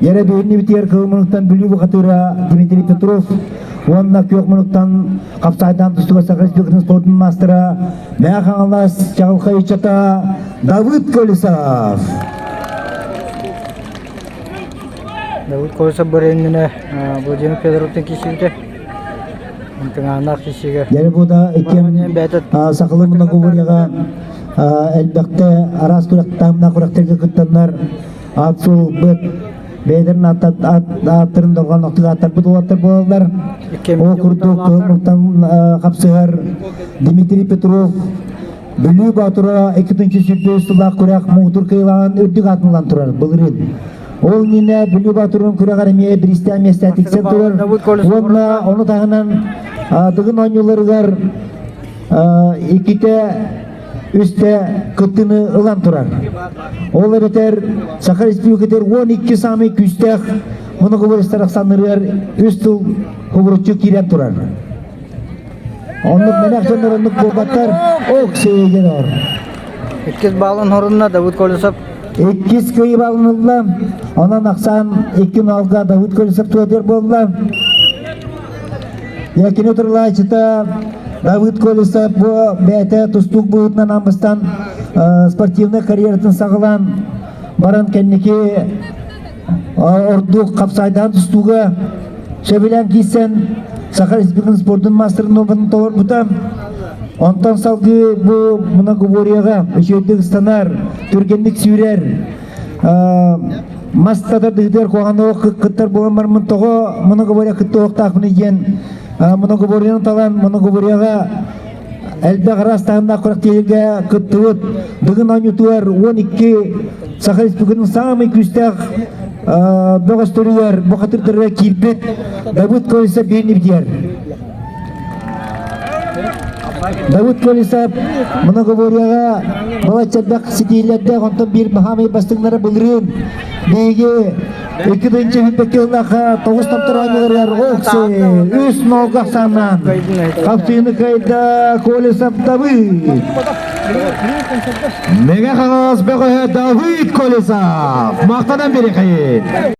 Яра биһинни битигэр кыл мунуктан Бүлүү бухатыыра Дмитрий Петров уонна күөх мунуктан хапсаайдаан тустууга Саха Республикатын спордун маастара Мэҥэ Хаҥалас чаҕылхай ыччата Давыд Колесов. Давыд Колесов бырайыннына Владимир Федоровтан киирсибитэ. Тыҥааннаах киирсиигэ. Дьэ бу да иккиэн сахалыы многоборьеҕа элбэхтэ араас күрэхтаамнаах күрэхтэргэ кыттаннар аат суолбут бэйэлэрин ааттарын дорҕоонноохтук ааттарбыт уолаттар буолаллар. Ол курдук кыһыл хапсыһар Дмитрий Петров Бүлүү Боотура 2-сүүс сыллаах күрэх муҥутуур кыайыылааҕын үрдүк аатын ылан турар былырыын. Ол иннинэ Бүлүү Боотурун күрэҕэр эмиэ бириистээх миэстэ тиксэн турар уонна ону таһынан Дыгын оонньууларыгар иккитэ үстэ кыттыыны ылан турар. Ол эбэтэр Саха Республикатыгар 12 саамай күүстээх многоборецтар ахсааннарыгар үс тыл кубуруччу киирэн турар. Оннук мэнэх дьоннор оннук буолбаттар. Ок сейгенор. Иккис балын хорунна Давыд Колесов. Иккис кыайыы балын ылла. Онон ахсаан 2-0-га Давыд Колесов туотер буолла. Якини турлаачыта Давыд Колесов бу бэйэтэ тустуук быһыытынан амбыстан спортивнай карьератын саҕалаан баран кэнники ордук хапсайдаан тустууга сөбүлээн киирсэн Саха Республикатын спордун маастарын нуорматын толорбута. Онтон салгыы бу многоборьеҕа үчүгэйдик ыстанар, түргэнник сүүрэр, мас татардыытыгар куһаҕан кыттар буолан бармын тоҕо многоборье кыттыахтаахпыный диэн многоборьены талан многоборьеҕа элбэх араас таһымнаах күрэхтэһиигэ кыттыбыт Дыгын оонньуутугар 12 Саха Республикатын саамай күүстээх бөҕөстөрүгэр бухатырдарыгар киирбит Давыд Колесов биир Давыд Колесов многоборьеҕа балачча элбэх ситиһиилэрдээх, онтон биир баһаамай бастыҥнара былырыын биһиги 2-сүүрбэкки ыллаха тоҕус таптар оонньууларыгар Окси үс нолга ахсааннаан хапсыыны кыайда Колесов Давыд. Мэҥэ Хаҥалас бөҕөһө Давыд Колесов махтанан бириэхэйин.